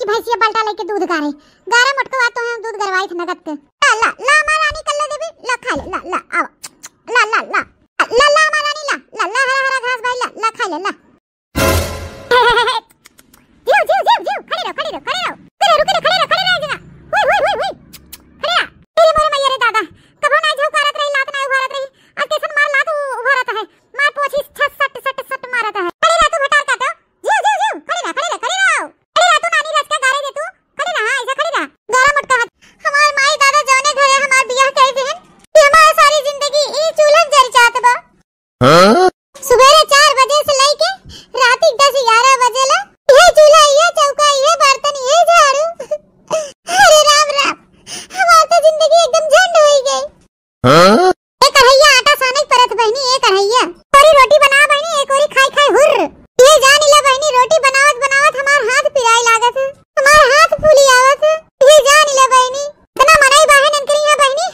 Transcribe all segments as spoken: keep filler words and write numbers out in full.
भैंसिया बल्टा लेके दूध गारे। गारा मोटको, आ तोहे दूध गरवाई थे नगद के। ला, ला, ला, हमार रानी कल्लो देवी, ला, खा ले, ला, ला, आवा। ला, ला, ला। ला, ला, हमार रानी, ला, ला, ला, हरा, हरा घास भाई, ला, ला, खा ले, ला। जियो, जियो, जियो, जियो, खड़े रहो, खड़े रहो, खड़े रहो। रुके रहो, रुके रहो, खड़े रहो, खड़े रहो, जगह। हुई, हुई, हुई, हुई। खड़े रहो। तेरे मोरे मैया रे दादा, कबो ना झौकारत रही, लात ना उघारत रही। आज कैसन मार लात उ-, उघारत है। मार पोछी छट, सट, सट, सट मारत है। खड़े रहो तू भटार काटो। जियो, जियो, जियो, खड़े रहो, खड़े रहो, खड़े रहो। खड़े रहो तू नानी रस का गारे दे तू। खड़े रहा, ऐसा खड़े रहा। गारा मोटका हाथ। हमार माई दादा जौने घरे हमार बियाह कर दिहन, कि हमार सारी जिंदगी ई चूल्हन जर जात बा। हाँ? सुबेरे चार बजे से लइके राती दस ग्यारह बजे ले इहे चूल्हा, इहे चौका, इहे बर्तन, इहे झाड़ू। अरे राम राम, हमार तो जिंदगी एकदम झंड होई गई। हाँ? एक कढ़ैया आटा साने के परत बहिनी, एक कढ़ैया। एक ओरी रोटी बनावा बहिनी, एक ओरी खाई खाई हुर्र। ये जान ले बहिनी, रोटी बनावत बनावत हमार हाथ पिराए लागत है, हमार हाथ फूली आवत है। ये जान ले बहिनी, इतना मनई बाहन इनके यहाँ बहिनी,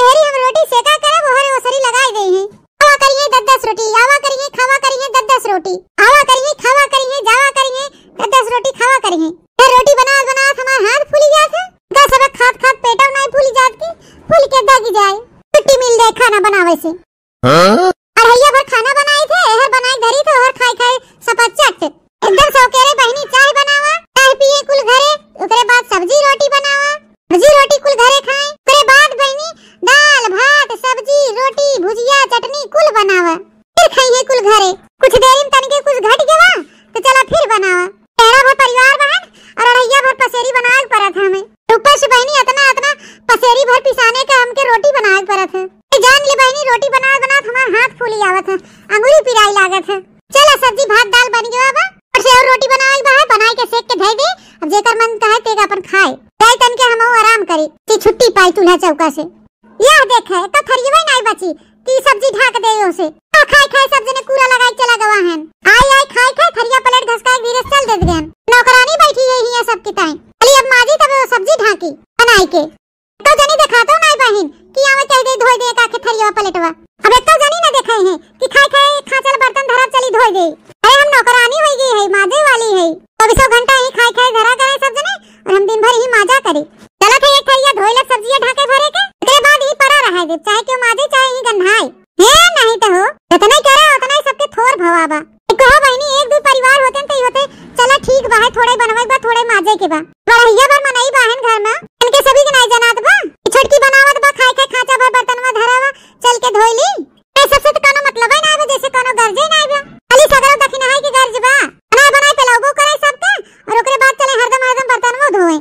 एहरी हम रोटी सेका करब, ओहरे ओसरी लगाई देई हैं। आवा करिए दस दस रोटी, आवा करिए, खावा करिए दस दस रोटी, आवा करिए, खावा करिए, जावा करिए, दस दस रोटी खावा करिए। फिर रोटी बनावत बनावत हमार हाथ फूली जात है। का सबक खात खात पेटव नाई फूली जात की, फूल के दग जाए। छुट्टी मिल जाए खाना बनावे से। हाँ? अढ़ैया भर खाना बनाई थे, एहर बनाई धरी थे, ओहर खाई खाई सपा चट। एकदम सौकेरे बहिनी चाय बनावा, चाय पिए कुल घरे, ओकरे बाद सब्जी रोटी बनावा, सब्जी रोटी कुल घरे खाए, ओकरे बाद बहिनी दाल, भात, सब्जी, रोटी, भुजिया, चटनी कुल बनावा, फिर खाइए कुल घरे। कुछ देरी में तनिके कुछ घट गवा, तो चला फिर बनावा। एड़ा भर परिवार बहन और अढ़ैया भर पसेरी बनावे के परत हमें। ऊपर से बहिनी अतना, अतना पसेरी भर पिसाने का हमके रोटी बनावे के परत है। ए जान ले बहिनी, रोटी बनावत बनावत हमार हाथ फूली आवत है, अंगुरी पिराई लागत है। चला सब्जी भात दाल बन गया बा, और से और रोटी बनावे के बा, बनाई के सेक के धई दे। अब जेकर मन कहे तेगा अपन खाए, जाए तन के हम आराम करी कि छुट्टी पाई चूल्हा चौका से। यह देखे, एक तो थरियवे नाई बची कि सब्जी ढाक दे यो से। आ खाए खाए सब जने कूड़ा लगाई चला गवा हन। आई आई खाए खाए थरिया प्लेट घसकाए धीरे से चल देत गन। नौकरानी बैठी है हिया सबके ताई। चली अब माजी तब वो सब्जी ढाकी बनाई के। तो जनी देखातो नाई बहिन कि आवे कह दे धोई दे का के थरिया प्लेटवा। अब एक तो जनी ना देखे हैं कि खाए खाए खाचल बर्तन धरब चली धोई दे। अरे हम नौकरानी होई गई है, माजे वाली है। चौबीसों घंटा ही खाए खाए धरा करे सब जने और हम दिन भर ही माजा करी। चलत है एक थरिया धोई ले सब्जिया ढाके भरे के, एकरे बाद ही परा रहे दे, चाहे क्यों माजे चाहे ही गंधाए। हे नहीं तो हो, जितना करा उतना ही सबके थोर भवा बा। एक कहो बहिनी एक दू परिवार होते न तो ही होते, चला ठीक बा है, थोड़े बनवे के बा, थोड़े माजे के बा। बड़हिया भर मनई बाहन घर में, इनके सभी के नाई जनात बा। छोटकी बनावत बा खाए खाए खाचा भर बर्तनवा धरा बा, चल के धोई ली। ए सबसे तो कोनो मतलब ही ना बा, जैसे कोनो गर्जे ना बा। खाली सगरो दखिनहाई के गर्ज बा। बनाए बनाए पिलाउबो करे सबके, और ओकरे बाद चले हरदम हरदम बर्तनवो धोए।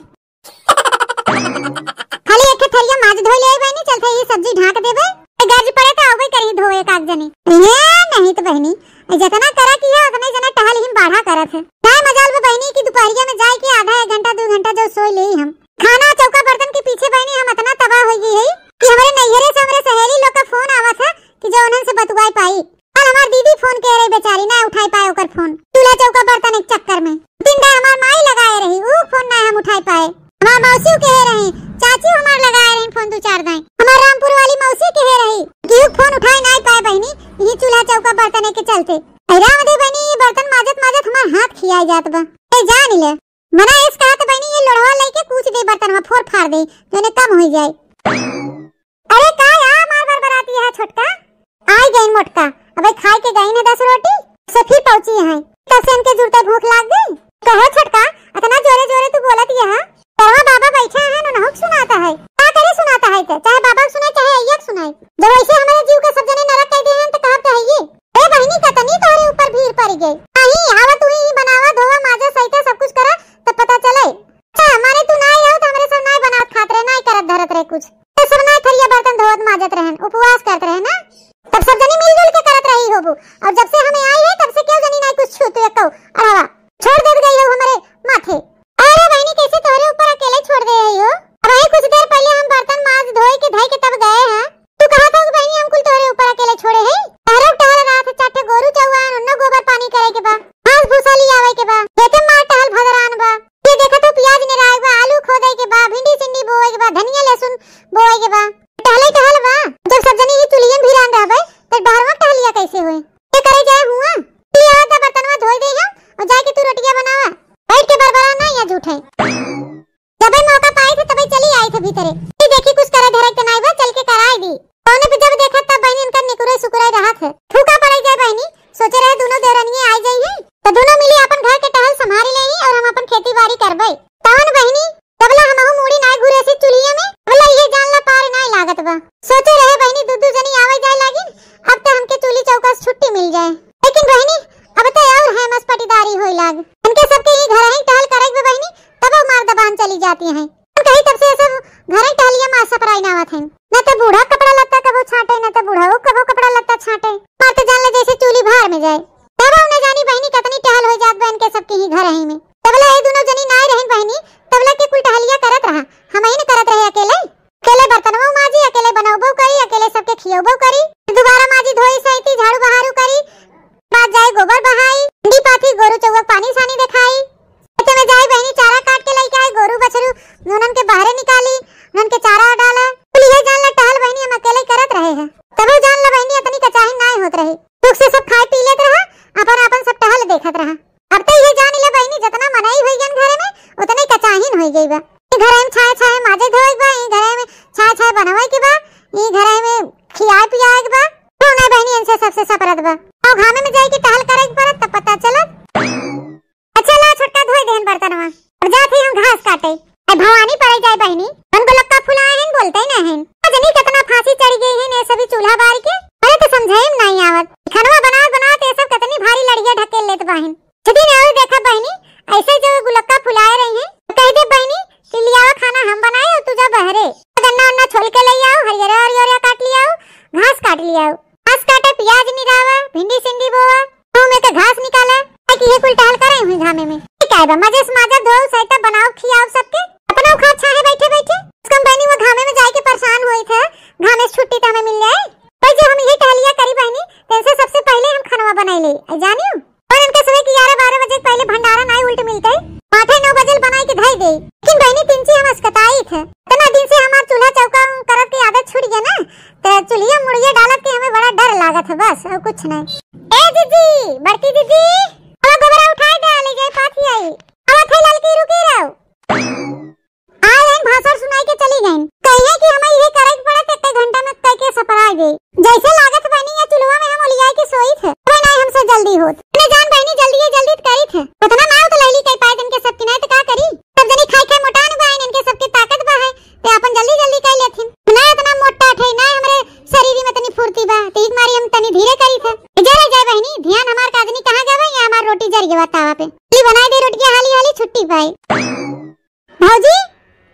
खाली एक ठे थरिया माज धोई ले आई बहिनी, चलते ही सब्जी ढाक देबे। ए गर्ज पड़े तो आवे करी धोए एक आध जनी। ये नहीं तो बहिनी, जितना करा किया उतने जना टहल ही बाढ़ा करत है। काय मजाल बा बहिनी कि दुपहरिया में जाए के आधा एक घंटा दो घंटा जो सोई ले हम। खाना चौका बर्तन के पीछे बहिनी हम इतना तबाह हो गई है कि हमारे नैहरे से हमारे सहेली लोग का फोन आवत है कि जो उन्हन से बतुआई पाई। कल हमार दीदी फोन के रही बेचारी, ना उठाई पाए ओकर फोन। चूल्हा चौका बर्तन एक चक्कर में। दिन भर हमार माई लगाए रही, ऊ फोन ना हम उठाई पाए। हमार मौसी के रही, चाची हमार लगाए रही फोन दो चार दाई। हमार रामपुर वाली मौसी के रही, कि ऊ फोन उठाई ना पाए बहिनी, ये चूल्हा चौका बर्तन के चलते। अरे राम दे बहिनी, ये बर्तन माजत माजत हमार हाथ खियाई जात बा। ए जान ले, मना इस कहत बहिनी ये लोढ़वा लेके कूच दे बर्तनवा फोर फार दे, जोने कम हो जाए। अरे का या मार बरबराती है छोटका? आई गई मोटका, अबे खाए के गई ने दस रोटी, से फिर पहुंची है। तब से इनके जुरते भूख लाग गई। कहो छोटका, इतना जोरे जोरे तू बोलत ये है? तोरा बाबा बैठा है, उन्हों के सुनाता है। का करे सुनाता है ते? चाहे बाबा के सुनाए, चाहे अय्या के सुनाए। जब ऐसे हमारे जीव के सब जने नरक कह दिए हैं, तो कहाँ पे है ये? ए बहिनी, कतनी तोहरे ऊपर भीड़ पड़ गई। नहीं, आवा तू ही बनावा, धोवा, माजा, सहिता सब कुछ करा, तब पता चले। अच्छा, माने तू ना आयो तो हमरे सब ना बनावत खात रहे, ना करत धरत रहे कुछ। तो सब ना थरिया बर्तन धोवत माजत रहन, उपवास करत रहे ना। तब सब जनी मिलजुल के करत रही होबू। और जब से हमें आई है, तब से क्यों जनी ना कुछ छू तू एको। अरे वाह, छोड़ दे उठे। जबे मौका पाई थे तबे चली आई थे भीतरे। ई देखी कुछ करे धरे के नाई बा, चल के कराई दी। कौने पे जब देखा तब बहिनी इनका निकुरे सुकुरे रहत है। थूका पड़े जाए बहिनी, सोचे रहे दोनों देवरनिये आई जाई है, तो दोनों मिली अपन घर के टहल संभारी लेही और हम अपन खेती बाड़ी करबे। तवन बहिनी, तबला हमहू मूड़ी नाई घुरे से चुलिया में, तबला ये जान ला पार नाई लागत बा। सोचे रहे बहिनी दू दू जनी आवे जाए लागिन, अब तो हमके चूल्ही चौका से छुट्टी मिल जाए। लेकिन बहिनी, अब तो और है मस पटीदारी होई लाग। इनके सबके ही घर ही टहल करे के बहिनी, तब मार दबान चली जाती हैं। हम कही तब से ये सब घर ही टहलिया मार सपराई नावत हैं। न तो बूढ़ा कपड़ा लत्ता कबो छाटे, न तो बूढ़ा वो कबो कपड़ा लत्ता छाटे। मार तो जान ले जैसे चूल्ही भार में जाए। तब हम न जानी बहिनी कितनी टहल हो जात बा इनके सबके ही घर ही में। तबला ये दोनों जनी नाई रहन बहिनी, तबला के कुल टहलिया करत रहा, हम ही न करत रहे अकेले। अकेले बर्तनवा माजी, अकेले बनौबो करी, अकेले सबके खियौबो करी। दोबारा माजी धोई सैती, झाड़ू बहारू करी, बाद जाए गोबर बहाई, डी पाथी, गोरू चौक पानी सानी देखाई। खेते में जाए बहिनी चारा काट के लेके आए, गोरू बछरू उन्हन के बाहरे निकाली, उन्हन के चारा डाला। कुल इहे जान ला टहल बहिनी हम अकेले करत रहे हैं। तबो जान ला बहिनी इतनी कचाही नाय होत रही। सुख से सब खाए पी लेत रहा, अपन अपन सब टहल देखत रहा। अब तो ये जान ले बहिनी, जितना मनई होई गन घरे में, उतने कचाहिन होई गई बा। ई घरे में छाए छाए माजे धोए के बा, ई घरे में छाए छाए बनवे के बा, ई घरे में खियाए पियाए के बा। तो ना बहिनी, इनसे सबसे सपरत बा। और घामे में जाए के टहल करे के पड़त, तब पता चलत। अच्छा ला छोटका, धोई देहन बर्तनवा, अब जात ही हम घास काटे। ए भवानी पड़े जाए बहिनी, हम गोलक्का फुलाए हैं, बोलते ही ना हैं। जनी कितना फांसी चढ़ गई है ने सभी चूल्हा बार के। अरे तो समझे में नहीं आवत, खनवा बनावत बनावत ये सब कितनी भारी लड़िया ढकेल लेत बाहिन। छुट्टी ने और देखा बहिनी, ऐसे जो गुलक्का फुलाए रही हैं, तो कह दे बहिनी कि लियावा खाना हम बनाए और तू जा बहरे। गन्ना उन्ना छोल के ले आओ, हरियरा हरियरा काट लियाओ, घास काट लियाओ। घास काटे, प्याज निरावा, भिंडी सिंडी बोवा, मुँह में के घास निकाला, ताकि ये कुल टहल करे हुई घामे में। ठीक है बा, मजे से माजा धो, सैता बनाओ, खियाओ सबके। अपना उखाड़ छाहे बैठे बैठे। उसको हम बहिनी वो घामे में जाए के परेशान हुई थे, घामे से छुट्टी तो हमें मिल जाए। पर जो हम ये टहलिया करी बहिनी, तेनसे सबसे पहले हम खनवा बनाई ले, ऐ जानियो। और इनके सुबह की ग्यारह बारह बजे के पहले भंडारा नाई उल्ट मिलते, आठे नौ बजे बनाई के धई दे। लेकिन बहिनी तिनची हम अस्कताई थे, इतना दिन से हमार चूल्हा चौका करत के आदत छूट गया ना, तो चुल्हिया मुड़िया डालत के हमें बड़ा डर लागत है, बस और कुछ नहीं। ए जीजी, बड़की जीजी, अब गोबरा उठाए डाले जाए पाथी आई। अब थे ललकी रुकी रहो। आ गइन, भाषण सुनाई के चली गइन। कहिए कि हमें इहे करे के पड़त, एक घंटा में कह के सपराई दे। जैसे लागत बनी या चुलवा में हम ओलियाई के सोई थे, तबे नाई हमसे जल्दी होत। इन्हें जान बहिनी जल्दी है, जल्दी त करी थे। उतना नाव तो लैली कई पाए दिन के सबकी नाई तो का करी? सब जनी खाई खाई मोटान बा, इनके सबके ताकत बा है, ते अपन जल्दी जल्दी कर लेथिन। ना इतना मोटा थे, ना हमरे शरीर में इतनी फुर्ती बा, ते एक मारी हम तनी धीरे करी थे। इधर आ जाए बहिनी, ध्यान हमार काजनी कहाँ गवा या हमार रोटी जर गवा तावा पे। जल्दी बनाई दे रोटियां हाली हाली, छुट्टी पाई। भौजी,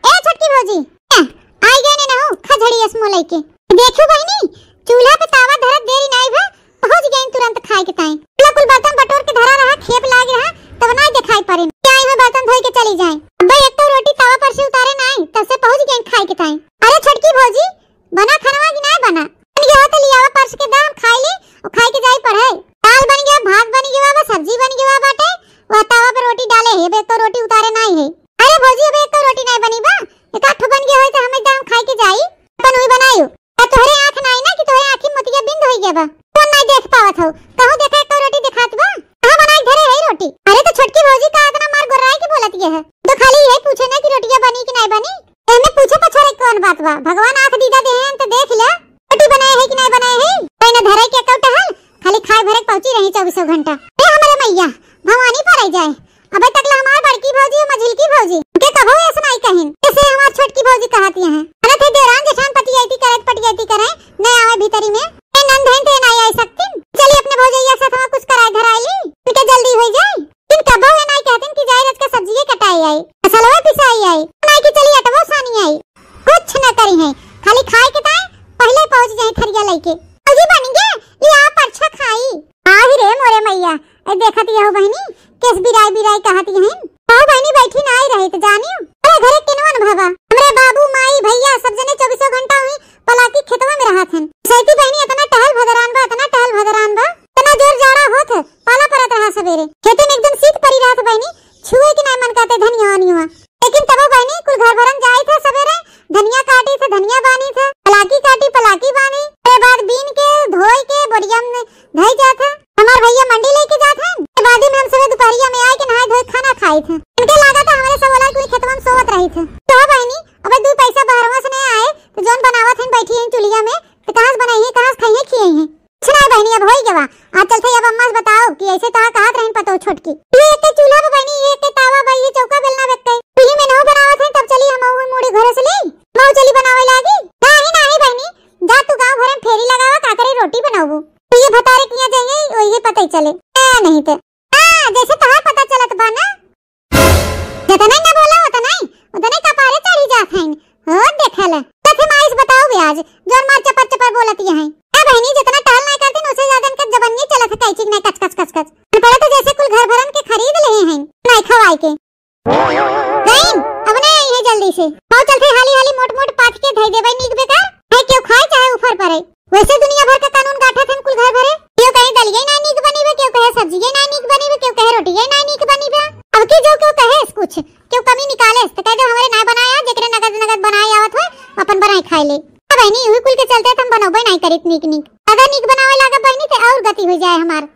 ए छोटकी भौजी, ए, आई गए ने नहु, खजड़ी असमो लइके। देखू बहिनी, चूल्हा पे तावा धरत देरी नाई भा, पहुंच गई तुरंत खाए के ताई। कुल कुल बर्तन बटोर के धरा रहा, खेप लाग रहा, तब नाई दिखाई पड़े। क्या आई में बर्तन धोई के चली जाए। अब्बे एक तो रोटी तावा पर से उतारे नाई, तब से पहुंच गई खाए के ताई। अरे छोटकी भौजी, बना खनवा कि नाई बना? बन गया हो तो लियावा परस के दाम खाई ले, और खाई के जाई पढ़े। दाल बन गया, भात बन गया बा, सब्जी बन गया बाटे, वह तावा पे रोटी डाले है, बे तो रोटी उतारे नाई है। अरे भौजी, अबे एक तो रोटी नाई बनी बा, एक आठ बन गया होई तो हमें दाम खाई के जाई, अपन उही बनाई। आ तोहरे आँख नाई ना कि तोहरे आँखी मोतिया बिंद होई गया बा, कौन नाई देख पावत हो? कहूँ देखा एक तो रोटी दिखात बा, कहाँ बनाई धरे है रोटी? अरे तो छोटकी भौजी का इतना मार गोर्राई के बोलत ये है, तो खाली यही पूछे ना कि रोटिया बनी कि नाई बनी? एमे पूछे पछोरे कौन बात बा? भगवान आँख दीदा देहे हैं तो देख ले, रोटी बनाए है कि नाई बनाए है? कोई ना धरे के कौटहल, खाली खाए भरे के पहुँची रही चौबीसों घंटा। ए हमरे मैया, भवानी पर आई जाए। अबे तक ला हमार बड़की भौजी और मझिलकी भौजी के कबो ऐसा नाई कहिन, जैसे हमार छोटकी भौजी कहती हैं। अरे थे देवरान जेठान पटियाती करे, पटियाती करे, न आवे भीतरी में। ए नंद हैं ते नाई आई सकती। चलिए अपने भौजैया के साथ कुछ कराए धराई ली, इनके जल्दी हो जाए। इन कबो ये नाई कहतिन कि जाई रच के सब्जिये कटाई आई, मसलवा पिसाई आई, नाई कि चली अटवो सानी आई। कुछ न करी है, खाली खाए के ताई पहले पहुंच जाए थरिया लइके। भौजी बन गया, ले आ परछा खाई। आही रे मोरे मैया, ए देखत यहो बहिनी, केस बिराई बिराई कहत यहिन। आओ बहिनी बैठी नाई रही त जानियो। अरे घरे किनवन भवा, हमरे बाबू, माई, भैया सब जने चौबीसों घंटा हुई पलाकी खेतवा में रहत हन। सैती बहिनी इतना टहल भदरान बा, इतना टहल भदरान बा, इतना जोर जाड़ा होत है, पाला परत रहा सवेरे। खेते में एकदम शीत परी रहत बहिनी, छुए के नाई मन कहते धनिया वनिया। लेकिन तबो बहिनी कुल घर भरन जाई थे सवेरे, धनिया काटी थे, धनिया बानी थे, पलाकी काटी, पलाकी बानी। ए बाद बीन के, धोई के, बोरिया में धई जात है। हमार भैया मंडी लेके जात हैं। ए बाद में हम सवेरे दोपहरिया में आए के नहाए धोए खाना खाई थे। इनके लागत है हमारे सब ओला तो हम सोवत रही थे। तो बहिनी, अबे दुइ पैसा बहरवा से नहीं आए, तो जौन बनावत हन बैठी हैं चुलिया में, तो कहाँ से बनाई है, कहाँ से खाई है, खिए हैं? कुछ ना बहिनी, अब होई गवा। आज चलते अब अम्मा से बताओ कि ऐसे तहाँ कहत रहिन पतो छोटकी। ये एक चूल्हा बा बहिनी, ये एक तावा बा, ये चौका बेलना बा, एक चूल्ही में नहु बनावत हैं, तब चली हम ऊ मूड़ी घरे से ले, मऊ चली बनावे लागी। नाही, नाही बहिनी, जा तू गाँव भरे में फेरी लगावा, का करे रोटी बनावबू। तो ये भतारे किहाँ जाइए, वही पता ही चले। ए, नहीं तो। हाँ, जैसे तोहार पता चलत बा ना, जतने न बोला, उतने, उतने कपारे चढ़ी जात हइन। हो, देखल। कथे माई से बताओ ब्याज, जोर मार चपर चपर बोलत ये हैं। ए बहिनी, जितना टहल नहीं करतीन, उससे ज्यादा इनका जबनिये चलत है, कैची नहीं कच कच कच कच। पहले तो जैसे कुल घर भरन के खरीद ले हैं, नहीं खवाए के। गईन, अब नहीं आई है जल्दी से। पाँव चलते हाली हाली मोट मोट पाथ के धई देबै नीक बेकार। है केहू खाए चाहे उफर पड़े। वैसे दुनिया भर का कानून गाठत हन कुल घर भरे। केहू कहे दलिये ना नीक बनी बा, केहू कहे सब्जिये ना नीक बनी बा, केहू कहे रोटिये ना नीक बनी बा। अब की जो केहू कहे कुछ, केहू कमी निकाले तो कह दो हमरे ना बनाया, जेकरे नगद नगद बनाए आवत हो, अपन बनाई खाए ले। अब बहिनी, उही कुल के चलते तो हम बनौबे नहीं करित नीक नीक। अगर नीक बनावे लागा बहिनी तो और गति हो जाए हमार।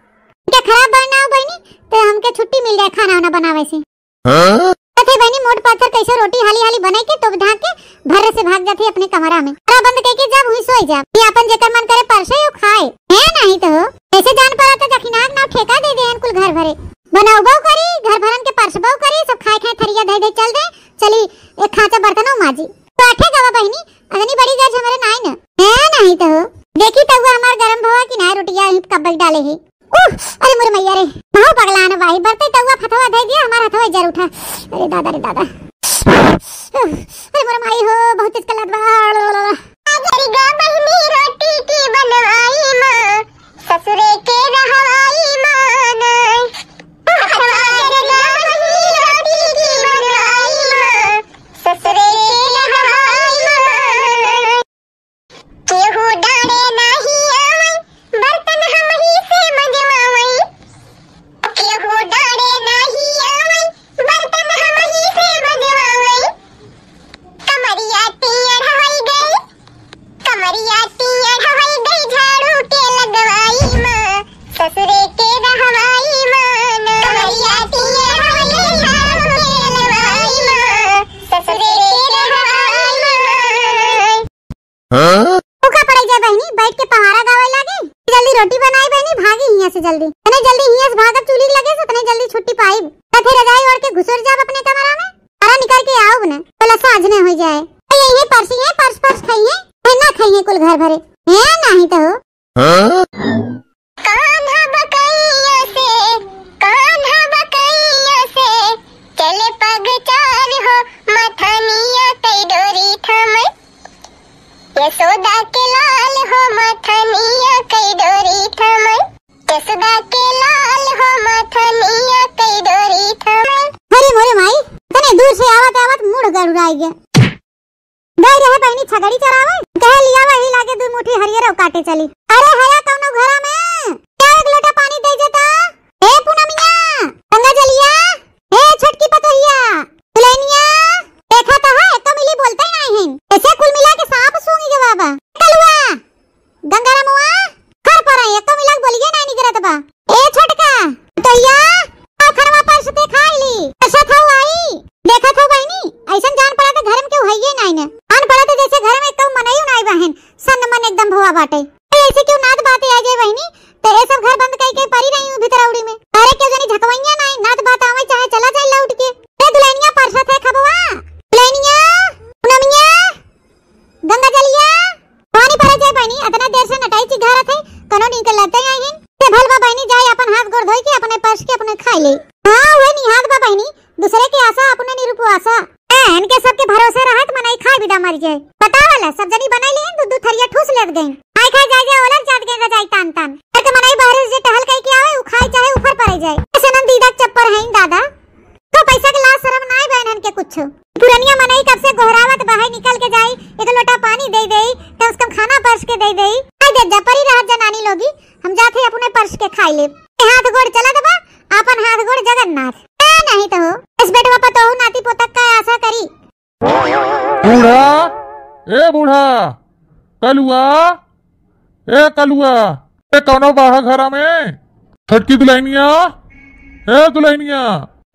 क्या खराब बनाओ बहिनी, तो हमके छुट्टी मिल जाए खाना वाना बनावे से। हाँ? कथे बहिनी मोट पाथर कैसे रोटी हाली हाली बनाई के तोप ढाक के भर्र से भाग जाथे अपने कमरा में। कमरा बंद कइके जब हुई सोई जाब। ये अपन जेकर मन करे परसे उ खाए। है नहीं तो हो। ऐसे जान पड़ा तो जखिनाक नाव ठेका दे देहन कुल घर भरे। बनौबो करी, घर भरन के परसबो करी, सब खाए खाए थरिया धई धई चल दे। चली एक खांचा बर्तनो माजी। तो आठे गवा बहिनी, अगनी बड़ी गरज हमरे नाई न। है नहीं तो हो। देखी तउआ हमार गरम भवा कि नाई रोटिया ही कब्बल डाले है। उह, अरे मोरे मैया रे, बहुत पगलान बाई, बरते तउआ फतवा धइ दिया, हमार हथवा जर उठा। अरे दादा रे दादा। उह, अरे मोरे माई हो, बहुत तेज कलत बा। अगरिगा बहिनी रोटी की बनवाई माँ, ससुरे के रहवाई माँ नाई। अगरिगा बहिनी रोटी की बनवाई माँ, ससुरे के रहवाई माँ नाई। केहू डारे नाही आवै, बर्तन हमही से मजवावै। केहू डारे नाही आवै, बर्तन हमही से मजवावै। कमरिया टियढ़ होइ गई, कमरिया टियढ़ होइ गई, झाड़ू के लगवाई माँ, ससुरे के रहवाई माँ नाई। कमरिया टियढ़ होइ गई, झाड़ू के लगवाई माँ, ससुरे के रहवाई माँ नाई। हाँ? भूखा पड़े जाए बहिनी, बैठ के पहाड़ा गावे लागे। जल्दी रोटी बनाई बहिनी, भागी हियां से जल्दी। तने जल्दी हियां से भागब चूल्ही लगे से, तने जल्दी छुट्टी पाइब। त फिर रजाई ओढ़ के घुसर जाब अपने कमरा में। अरे निकल के आओ न, बोला साँझ न हो जाए। ए, ये, ये परसी है, परस परस खाई है, है ना खाई है कुल घर भरे। है नहीं तो हो। हाँ? कान्हा बकैया से, कान्हा बकैया से, चले पग चाल हो, मथनिया कई डोरी थम। यशोदा के लाल हो, मथनिया कई डोरी थम। यशोदा के लाल हो, मथनिया कई डोरी थम। अरे मोरे माई, तने दूर से आवत आवत मूड़ गड़ुड़ाई गया। गई रहे बहिनी छगड़ी चरावे, कहे लिया वही लागे दू मुट्ठी हरियर काटे चली। अरे हया कौनो घरा में, क्या एक लोटा पानी दे जेता? ए पूनमिया, गंगा जलिया, ए छोटकी पतोहिया, दुल्हनिया, देखा तो है, एक तो मिली बोलते ही नहीं है। ऐसे कुल मिला के सांप सूंघ गवा बा। कलुआ, गंगारामुआ, घर पर आई, एको मिलाक बोलिए ना निकरत बा। ए छोटका, तोहिया, आओ खनवा पर से खाई ली। ऐसा था आई, देखा था बहिनी, ऐसन जान पड़ा तो घर में केहू हइये नाई ने। जान पड़ा तो जैसे घर में केहू मनई नाई बहन, सन्न मन एकदम भवा बाटे। ए, ऐसे केहू नात बात आ जाए बहिनी, तो ये सब घर बंद कई के परी रही हूँ भीतर उड़ी में। अरे केहू जनी झकवैया नाई, नात बात आवे चाहे चला जाए लौट के। ए दुल्हनिया परसत है खबवा, दुल्हनिया, पूनमिया, गंगा जलिया, पानी परे जाए बहिनी, अतना देर से नटाई चिघारत है, कनो निकलते आहिन। ते भल बा बहिनी, जाए अपन हाथ गोड़ धोई के, अपने परस के, अपने खाई ले। हाँ, वही निहात बा बहिनी, दूसरे के आशा, अपने निरुपवासा। ए, इनके सबके भरोसे रहत मनई खाए बिदा मर जाए। बतावल, सब जनी बनाई लेन, दू दू थरिया ठूस लेत गईन। खाए खाए जाए जाए ओलर जात गईन रजाई तान तान। करके मनई बहरे से जे टहल कई के आवे, उ खाए चाहे उफर परे जाए। ऐसे नन दीदा चप्पर हैं दादा। तो पैसा के लाज शरम नाई बा इनहन के कुछ। पुरनिया मनई कब से गोहरावत बा, है निकल के जाई, एक लोटा पानी दे देई, कम से कम खाना परस के दे देई। आई दे जा, परी रहत जनानी लोगी, हम जात है अपने परस के खाई ले। ए हाथ गोड़ चला दबा, आपन हाथ गोड़ जगन्नाथ। ए नहीं तो हो, इस बेटवा पतोहू नाती पोतक का आशा करी। बूढ़ा, ए बूढ़ा, कलुआ, ए कलुआ, ए कौनो बाहा घरा में? छोटकी दुल्हनिया, ए दुल्हनिया,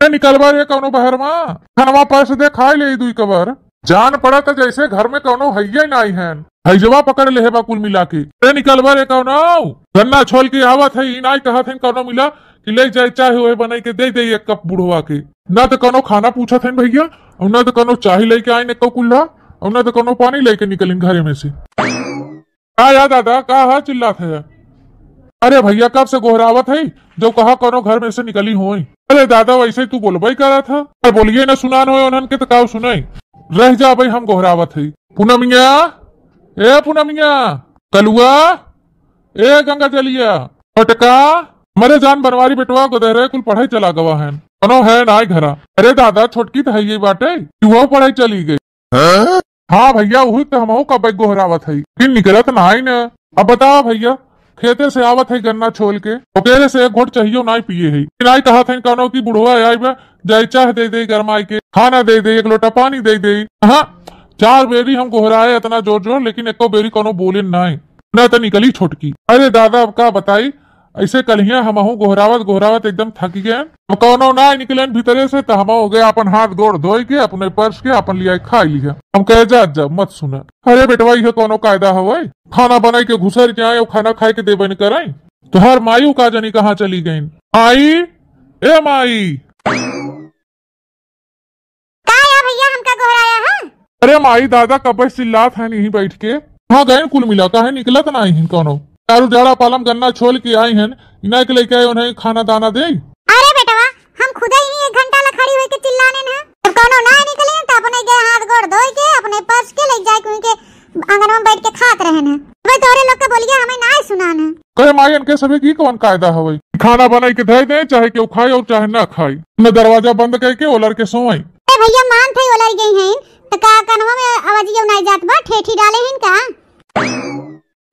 ए निकलबा रे कौनो बहरवा, खनवा परस दे खाइ लेई दुइ कबर। जान पड़त जैसे घर में कौनो हइये नाई हन, हैजवा पकड़ लेहे बा कुल मिला के। ए निकलबा रे कौनो, गन्ना छोल के आवत है, ई नाई कहत हन कौनो मिला कि ले जाए चाह ओहे बनाई के दे दे एक कप बुढ़वा के। ना त कौनो खाना पूछत हन भइया, और ना त कौनो चाह लेके आइन एको कुल्हा, और ना त कौनो पानी लेके निकलिन घरे में से। का या दादा, का हा चिल्लात है? अरे भइया, कब से गोहरावत है, जो कहा कौनो घर में से निकली होई। अरे दादा, वैसे ही तू बोलबई करत ह। अरे बोलिए ना, सुनान होए उन्हन के त का सुनाई। रह जा भाई, हम गोहरावत है। पूनमिया, ए पूनमिया, कलुआ, ए गंगा जलिया, पटका, मरे जान बनवारी बेटवा गोदहरे कुल पढ़ाई चला गवा है। कौनो है नाई घरा। अरे दादा, छोटकी त है ये बाटे, तू पढ़ाई चली गई। हाँ भइया, उही त हमहू कब्बे गोहरावत हई, लेकिन निकलत नाई न। अब बतावा भइया, खेते से आवत हई गन्ना छोल के, ओकरे से एक घोट चाहियो नाई पिए हई। नाई कहत हई कौनो कि बुढ़वा आई बा, जाई चाह दे दे गरमाई के, खाना दे दे, एक लोटा पानी दे दे। हाँ, चार बेरी हम गोहराए इतना जोर जोर, लेकिन एको बेरी कौनो बोले नाई। ना त निकली छोटकी। अरे दादा, अब का बताई, ऐसे कलिया हमहू गोहरावत गोहरावत एकदम थक गए। अब कौनो ना निकलेन भीतरे से, त हम हो गए अपन हाथ गोड़ धोई के, अपने परस के अपन लिया खाई लिया। हम कहे, "जा, जा, मत सुना।" अरे बेटवा, इहे कौनो कायदा हवै? खाना बनाई के घुसर जाए और खाना खाए के देबे न कराई। तोहार माई का जानी कहाँ चली गईन। माई, ए माई। का या भइया, हमका गोहराया है? अरे माई दादा, कब्बे चिल्लात है नहीं बैठ के। हाँ, गए कुल मिला, काहे निकलत ना ही कौनो। चारू जाड़ा पालम गन्ना छोल के आई हन, इना के लेके आए उन्हें खाना दाना दे। अरे बेटवा, हम खुदे ही एक घंटा ला खड़ी होके चिल्लाने न। जब कौनो ना निकले त अपने गए हाथ गोड़ धोई के, अपने परस के ले जाए कुई के आंगन में बैठ के खात रहन है। अबे तोहरे लोग के बोलिया हमें ना सुनान है। कहे माई, इनके सभी की कौन कायदा हवे? खाना बनाई के धई दे, चाहे केहू खाई और चाहे ना खाई। न दरवाजा बंद करके ओलर के सोई। ए भइया, मान थे ओलर गई हैं, त का कनवा में आवाजिया नाई जात बा, ठेठी डाले हैं का?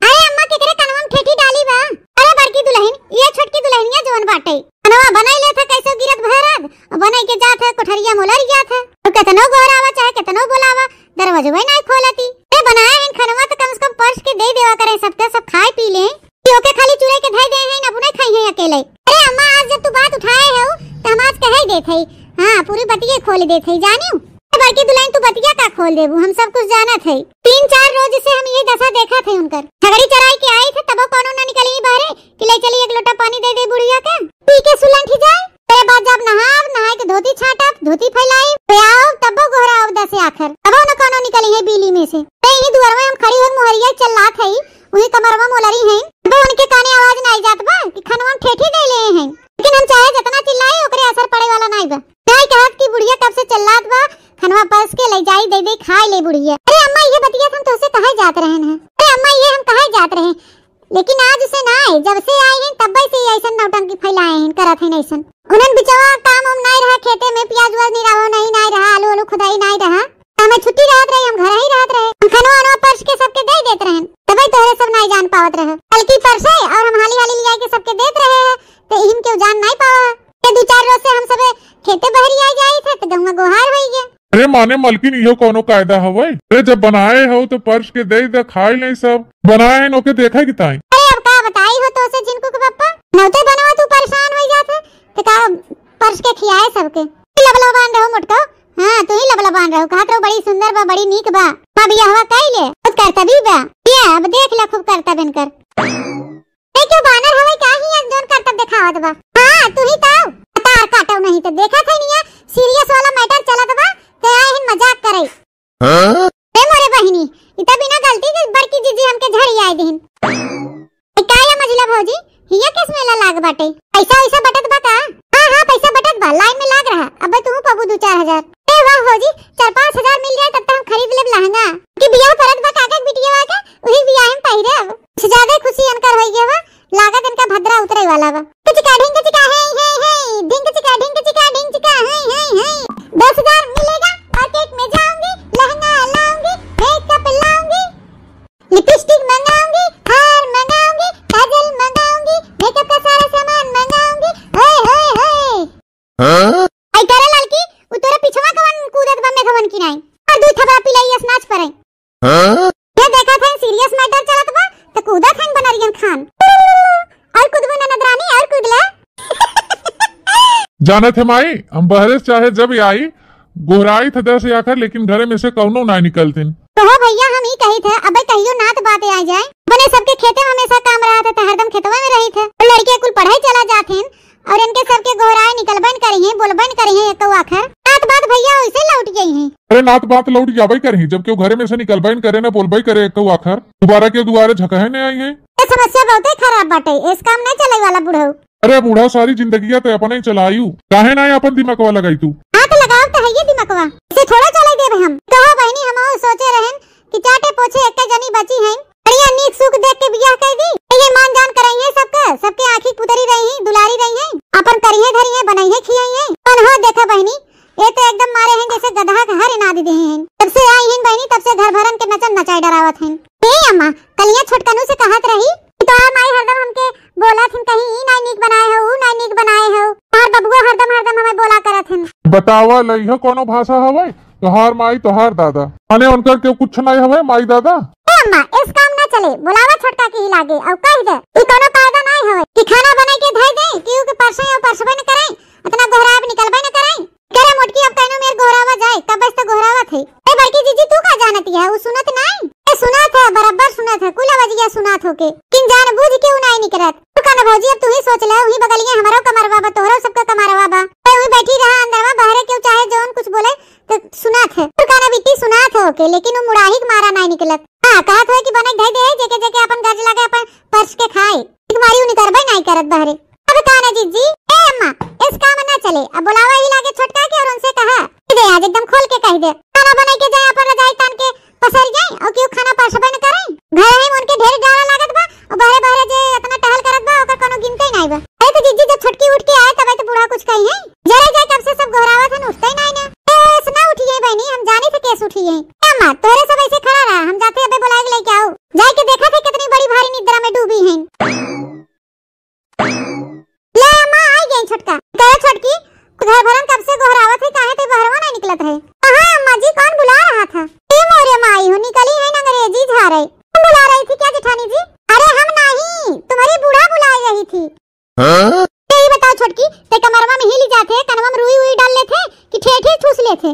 अरे अम्मा, केकरे कनवा में ठेठी डाली बा? अरे बड़की दुलहिन, ये छोटकी दुलहिनिया जवन बाटे, कनवा बनाई लेत है कैसे गिरत भरत, और बनाई के जात है कोठरिया में ओलर जात है। तो केतनो गोहरावा चाहे केतनो बोलावा, दरवाजवे नाई खोलती। ए बनाए हैं खनवा त कम से कम परस के दे देवा करें सबके, सब खाए पी लें। कि ओके खाली चुराई के धई दे हैं, अब नहीं खाई हैं अकेले। अरे अम्मा, आज जब तू बात उठाए हो, त हम आज कहे देत हई। हाँ, पूरी बतिये खोल देत हई, जानियो। ए बड़की दुलहिन, तू बतिया का खोल देबू, हम सब कुछ जानत हई। तीन चार रोज से हम ये दशा देखत हई उनकर। छगड़ी चराई के आई थे, तबो कौनो ना निकली बाहरे कि ले चली एक लोटा पानी दे दे बुढ़िया के, पी के सुलंठी जाए। तेरे बाद जब नहाब, नहाए के धोती छाटब, धोती फैलाइब, प्याउब, तब्बो गोहराउब दसे आखर, तबो न कौनो निकली है बीली में से। ते इही दुआर में हम खड़ी होन मोहरिया चिल्लात हई, उही कमरवा मोलरी हैं, तब्बो उनके काने आवाज नाई जात बा कि खनवा में ठेठी दे ले हैं। लेकिन हम चाहे जितना चिल्लाई, ओकरे असर पड़े वाला नाई बा। नाई कहत कि बुढ़िया कब से चिल्लात बा, खनवा परस के ले जाई, दे दे, खाए ले बुढ़िया। अरे अम्मा, ये बतिया हम तोसे कहे जात रहन हैं। अरे अम्मा, ये हम कहे जात रहे, लेकिन आज से ना आए, जब से आए हैं तब से ही ऐसन नौटंकी फैलाए हैं, करत हैं ऐसन। उन्हन बिचवा काम उम नाई रहा, खेते में प्याज उआज निरावो नहीं नाई रहा, आलू आलू खुदाई नाई रहा, हमें छुट्टी रहत रही, हम घर ही रहत रहे, हम खनवा अनवा परस के सबके दे देत रहन, तबे तोहरे सब नाई जान पावत रहे। बल्कि परसे और हम हाली हाली लिया के सबके देत रहे हैं, तो इहिम केहू जान नाई पावा। ये दो चार रोज से हम सबे खेते बहरी आ जाई थे, तो गौवा गोहार होई गया। अरे माने मलकिन, इहो कौनो कायदा हवै? अरे जब बनाए हो तो परस के दे दे, खाए ले सब। बनाए हैं ओके देखा कि ताई। अरे अब का बताई हो तोसे जिनको के पप्पा, नौते बनवा तू परेशान हो जात है, तो का परस के खियाए सबके। तू लबलबान रहो मोटको, हाँ तू ही लबलबान रहो, कहत रहो बड़ी सुंदर बा, बड़ी नीक बा। हाँ बियाहवा कई ले, खुद करतबी बा। ये अब देख ले खूब करतब इनकर। ए, क्यों बानर हवे का ही आज जौन करतब देखावत बा? हाँ, तू ही ताऊ। तार काटो नहीं तो देखा थे निया, serious वाला matter चलत बा, ते आए हिन मजाक करे। हाँ? ए मोरे बहिनी, इ त बिना गलती के बड़की जीजी हमके झड़ी आए दिहिन। ए, का या मझिला भौजी, हिया केस मेला लाग बाटे? पैसा वैसा बटत बा का? हाँ, हाँ, पैसा बटत बा, line में लाग रहा। अबे तू पबू दो चार हजार। ए वाह भौजी, चार पाँच हजार मिल जाए तब तो हम खरीद लेब लहंगा। कि बियाह परत बा काका के बिटिया के, वही बियाह में पहिरे अब। कुछ ज्यादा खुशी इनकर होई गया बा, लागत इनका भद्रा उतरे वाला बा। ढिंग चिका ढिंग चिका हे हे हे, ढिंग चिका ढिंग चिका ढिंग चिका हे हे हे। दस हजार मिलेगा, market में जाऊंगी, लहंगा लाऊंगी, makeup लाऊंगी, lipstick मंगाऊंगी, हार मंगाऊंगी, काजल मंगाऊंगी, makeup का सारा सामान मंगाऊंगी। होए होए होए। हाँ? आई करे ललकी, उ तोरे पिछवा कवन कूदत बा मेघवन की नाई? और दुई थपड़ा पिलाई अस नाच परे। हाँ? ये देखा था serious matter चलत बा, त कूदा था बनरियन खान। और कूदबो ननद रानी, और कूद ले। जानत है माई, हम बहरे से चाहे जब आई, गोहराई थे दस आखर, लेकिन घरे में से कौनो ना निकलतिन। तो हो भैया, हम ई कही थे, अबे कहियो नात बात आ जाए, अपने सबके खेते में हमेशा काम रहा था, तो हरदम खेतवे में रही थे। और लड़के कुल पढ़ाई चला जात हैं, और इनके सबके गोहराए निकलबे न करी हैं, बोलबे न करी हैं एको आखर। नात बात भैया वैसे लौट गई हैं। अरे नात बात लौट जाबे करी, जब केहू घरे में से निकलबे न करे, न बोलबे करे एको आखर, दोबारा केहू दुआरे झकहे न आई है। ये समस्या बहुते खराब बाटे, इस काम नहीं चले वाला बुढ़ऊ। अरे बूढ़ा, सारी जिंदगिया ते अपने ही चलायू, काहे ना अपन दिमागवा लगाई तू? हाँ, तो लगाओ तो है ये दिमागवा, इसे थोड़ा चले देबे हम। कहो बहनी, हम और सोचे रहन कि चाटे पोछे एक जनी बची हैं, बढ़िया नीक सुख देख के बियाह कर दी, तो ये मान जान करई है सबके, सबके आँखी पुतरी रही हैं, दुलारी रही हैं, अपन करी है धरी है, बनाई है खियाई है। कौन हो देखा बहनी, ये तो एकदम मारे हैं जैसे गधा के हर इनाद दे हैं। तब से आई हैं बहनी, तब से घर भरन के नचन नचाए डरावत हैं। ए अम्मा, कलिया छोटकनू से कहत रही कि तोहार माई हरदम हमके बोलत हिन, कहीं ई नाई नीक बनाए हो, ऊ नाई नीक बनाए हो। तोहार बबुआ हरदम, हरदम हमें बोला करत हिन। बतावा, लइहो कौनो भाषा हवे? तोहार माई, तोहार दादा, माने उनकर केहू कुछ नाई हवे, माई दादा? ए अम्मा, इस काम ना चले, बुलावा छोटका के ही लागे, और कह दे, ई कौनो कायदा नाई हवे कि खाना बनाई के धई दे, कि ऊ के परसे और परसबे न करे, इतना गोहराब निकलबे न करे। करे मोटकी, अब कहनो मेर गोहरावा जाए, कब से तो गोहरावत है। ए बड़की जीजी, तू का जानत है, ऊ सुनत नाई? ए सुनत है, बराबर सुनत है, कुल आवाजिया सुनत होके, किन जान बूझ के ऊ नाई निकरत। तू का ना भौजी, अब तू ही सोच ले, वही बगलिए हमरो कमरवा बा, तोहरो सबके कमरवा बा। ए वही बैठी रहा अंदरवा, बहरे केहू चाहे जौन कुछ बोले, तो सुनत है। तू का ना बिट्टी सुनत है ओके, लेकिन ऊ मुड़ाही के मारा नाई निकलत। हाँ, कहत है कि बने धई दे, जेके जेके अपन गरज लागे, अपन परस के खाए। एक मारी ऊ निकरबे नाई करत बहरे। अब का ना जीजी, ए अम्मा, इस काम ना चले। अब बुलावा ही लागे छोटका के और उनसे कहा, "दे आज एकदम खोल के कह दे, खाना बनाई के जाए, अपन रजाई तान के पसर जाए और केहू खाना परसबे न करे। घर में उनके ढेर गारा लागत बा और बहरे बहरे जे इतना टहल करत बा, ओकर कोनो गिनते ही नाई बा।" अरे तो जीजी, जब छोटकी उठ के आए तबे तो बूढ़ा कुछ कही है। जरा जाए, कब से सब गोहरावत हन, उठते ही नाई ना। ए, ऐसे ना उठी है बहनी, हम जानी थे केस उठी है। ए अम्मा, तोहरे सब ऐसे खड़ा रहा, हम जाते अबे बुलाए के लेके आओ। जाए के देखा थे कितनी बड़ी भारी निद्रा में डूबी हैं। ले अम्मा, आई गई छोटका। कहे छोटकी, घर भरन कब से गोहरावत है, काहे ते बहरवा नहीं निकलत है? कहाँ अम्मा जी, कौन बुला रहा था? ए मोरे माई हो, निकली है अंग्रेजी झारे। कौन बुला रही थी क्या जेठानी जी? अरे हम नहीं, तुम्हारी बूढ़ा बुला रही थी। हाँ? यही बताओ छोटकी, ते कमरवा में हिल जाते, कनवा में रुई उई डाल लेते कि ठेठी ठूस लेते?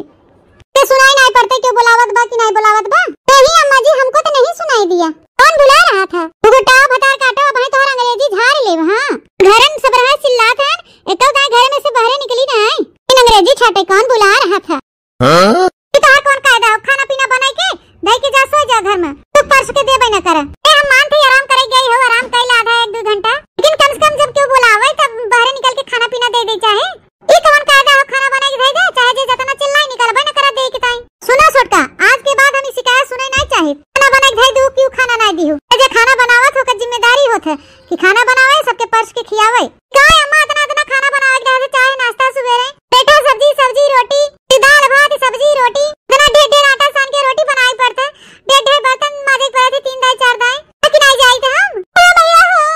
ते सुनाई नाई पड़ते, क्यों बुलावत बा कि नाई बुलावत बा? नहीं अम्मा जी, हमको तो नहीं सुनाई दिया। कौन बुला रहा था? वो टाव भतार काटो, अब तोहर अंग्रेजी झाड़ लेब, हाँ। घरन सब रहा चिल्लात हन, एको दाई घर में से बहरे निकली नाई। इन अंग्रेजी छाटे कौन बुला रहा था? हाँ? ये तोहार कौन कायदा हो? खाना पीना बनाई के, दई के जा, सोई जा घर में। तू परस के देबे न करे। ए, हम मानत ही आराम करे गई हो, आराम कइला आधा एक दो घंटा, लेकिन कम से कम जब क्यों बुलावे तब बहरे निकल के खाना पीना दे दे चाहे। ई कवन कायदा हो, खाना बनाई के धई दे, चाहे जे जतना चिल्लाई निकलबे न करा दे के ताई। सुना छोटका, आज के बाद हम ई शिकायत सुने नाई चाहित। खाना बनाई के धई दू, क्यों खाना नाई दिहू? ए जे खाना बनावत हो, ओकर जिम्मेदारी होत है कि खाना बनावे, सबके परस के खियावे। का अम्मा, इतना, इतना खाना बनावे के रहे, चाहे नाश्ता सुबेरे, पेठा सब्जी, सब्जी रोटी, ई दाल भात, सब्जी रोटी, इतना ढेर ढेर आटा सान के रोटी बनाई पड़ता, ढेर ढेर बर्तन माजे के पड़त, तीन दाई, चार दाई, लेकिन आई जाइत हम। अरे भैया हो,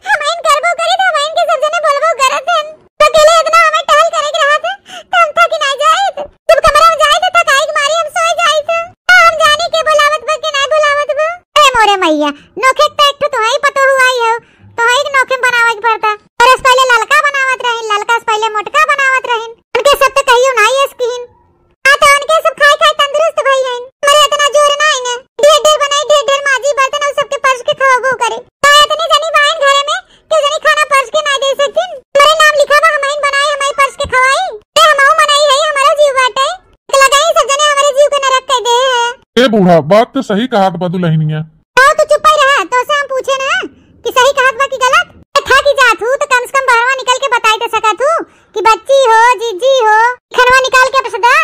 हम इन करबो करी तो हम इनके सब जने बोलबो करत हन। तो अकेले इतना हमें टहल करे के रहत है, तो हम थकी ना जाइत। जब कमरा में जाइत तो थकाई के मारी हम सोए जाइत। तो हम जानी के बुलावत बा के ना बुलावत बा। ए मोरे मैया, नोखे तो एक ठो तुहई पतोहू आई हो, तुहई के नोखे बनावे के पड़ता। और इस पहले ललका बनावत रहिन, ललका से पहले मोटका बनावत रहिन। उनके सब तो कहियो ना यस किहिन। हाँ, तो उनके सब खाए खाए तंदुरुस्त भई हैं। हमारे इतना जोर ना है ना। ढेर ढेर बनाई, ढेर ढेर माजी बर्तन और सबके परस के खवाबो करे। तो इतनी जनी बाइन घरे में, क्यों जनी खाना परस के ना दे सकतीन? हमारे नाम लिखा बा, हमाइन बनाए, हमारे परस के खवाई। ए, हमहू मनाई है, हमारा जीव बाटे। तो लगाई सब जने हमारे जीव के नरक कर दे है। ए बूढ़ा, बात तो सही कहा बा दुल्हनिया। तो तू चुप ही रहा, तो से हम पूछे ना कि सही कहत बा कि गलत। ए, थकी जात हूँ तो कम से कम बहरवा निकल के बताई तो सकत हूँ कि बच्ची हो, जीजी हो, खनवा निकाल के पसदा,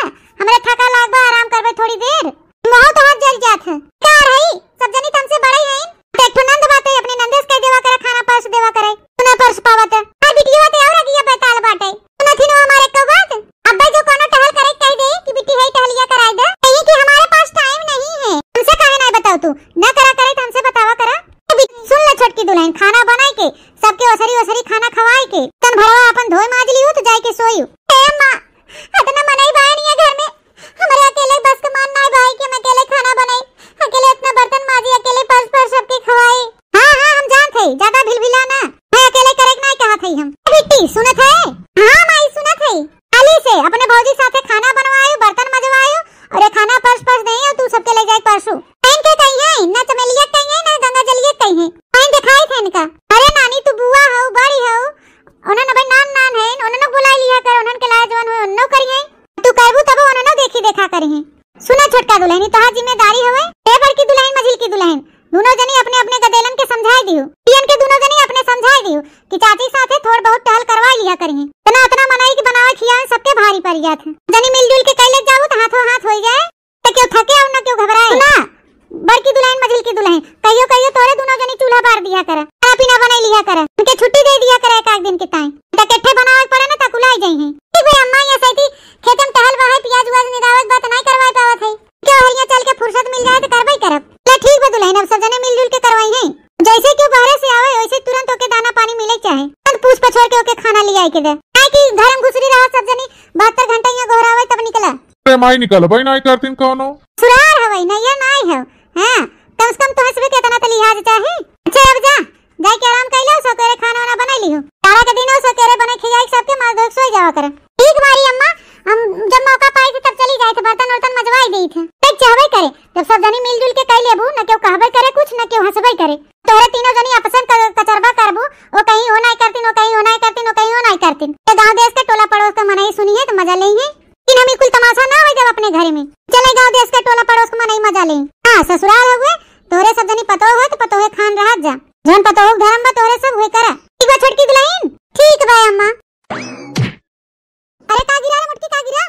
हमरे थका लाग बा, आराम करबे थोड़ी देर। मुँह तो हाथ जल जात है। का रही, सब जनी तुमसे बड़े हैं। तो एक ठो नंद बाटे, अपने नंदे से कह देवा करे, खाना परस देवा करे, तू ना परस पावत है। हर बिटिया ते और अगिया बैताल बाटे, सुनत ही ना हमारे को बात। अब्बे जो कोनो टहल करे कह दे कि बिट्टी है टहलिया कराई दे, कहीं कि हमारे पास टाइम नहीं है। हमसे काहे ना बताओ तू, ना करा करे तो हमसे बतावा करा। अभी सुन ले छोटकी दुल्हन, खाना बनाई के सबके ओसरी ओसरी खाना खवाई के तन भरवा अपन धोए माज लियो तो जाए के सोइयो। ए माँ, इतना मनई बानी है घर में, हमारे अकेले बस के मान ना भाई कि हम अकेले खाना बनाई, अकेले इतना बर्तन माजी, अकेले परस परस सबके खवाई। हाँ हाँ, हम जानत है, ज्यादा भिलभिला ना। मैं अकेले करे के नाई कहा देखा करिहीं। सुना छोटका दुलहिन, ई तोहार जिम्मेदारी हवे। ए बड़की दुलहिन, मझिलकी दुलहिन, दुनो जनी अपने अपने गदेलन के समझाई दिहु। पियन के दुनो जनी अपने समझाई दिहु कि चाची साथे थोड़ बहुत टहल करवाई लिहा करिहीं। इतना, इतना मनई के बनावे खियावे सबके भारी पड़ जात है। जनी मिलजुल के कैले जाबू त हाथों हाथ होई जाए, त केहू थके और न केहू घबराए। सुना बड़की दुलहिन, मझिलकी दुलहिन, कहियो कहियो तोरे दुनो जनी चूल्हा बार दिया करे, खाना पीना बनाई लिया करे, उनके छुट्टी दे दिया करे एक आध दिन के ताई। त केठे बनावे के पड़े ना, त कुलाई जाई हैं। ठीक भाई अम्मा, ये सैती खेते में टहल बहाई, पियाज उआज निदावे के बात नहीं करवाए पावत है। क्या हरिया चल के फुर्सत मिल जाए तो करबे करब। ले ठीक बा दुलहिन, अब सब जने मिलजुल के करवाई हैं। जैसे कि वो बहरे से आवे, वैसे तुरंत ओके दाना पानी मिले के चाहे। तुरंत पूछ पछोर के ओके खाना ले आए के दे। काहे कि घर में घुसरी रहा सब जनी, बहत्तर घंटा यहाँ गोहरावे तब निकला। अरे माई निकल भाई, नाई करतीन कौनो। सुरार हवे, नैया नाई है। हाँ, कम से कम तुहसे भी कितना तो लिहाज चाहे। अच्छा अब जा, जाए के आराम कैला, सकेरे खाना वाना बनाई लिहो। तारा के दिन हो सकेरे बने खियाई सबके, मार धोए के सोई जावा करे। ठीक मारी अम्मा, हम जब मौका पाई थे तब चली जाए थे, बर्तन उर्तन मजवाई दी थे। तब चाहबे करे, जब सब जनी मिलजुल के कई लेबू, न केहू कहबे करे कुछ, न केहू हंसबे करे। तोहरे तीनों जनी आपस में क-, कचरबा करबू, ओ कहीं हो नाई करतीन, ओ कहीं हो नाई करतीन, ओ कहीं हो नाई करतीन। ये गाँव देश के टोला पड़ोस के मनई सुनी है तो मजा लेई है। लेकिन हम ई कुल तमाशा ना हो जब अपने घरे में। चले गाँव देश के टोला पड़ोस के मनई मजा लेई। हाँ, ससुराल हुए, तोहरे सब जनी पतोह हो तो पतोहे खान रहत जा। जौन पतोह के धर्म बा तोहरे सब हुए करा। ठीक बा छोटकी दुलहिन? ठीक बा अम्मा। अरे का गिरा रे मोटकी, का गिरा?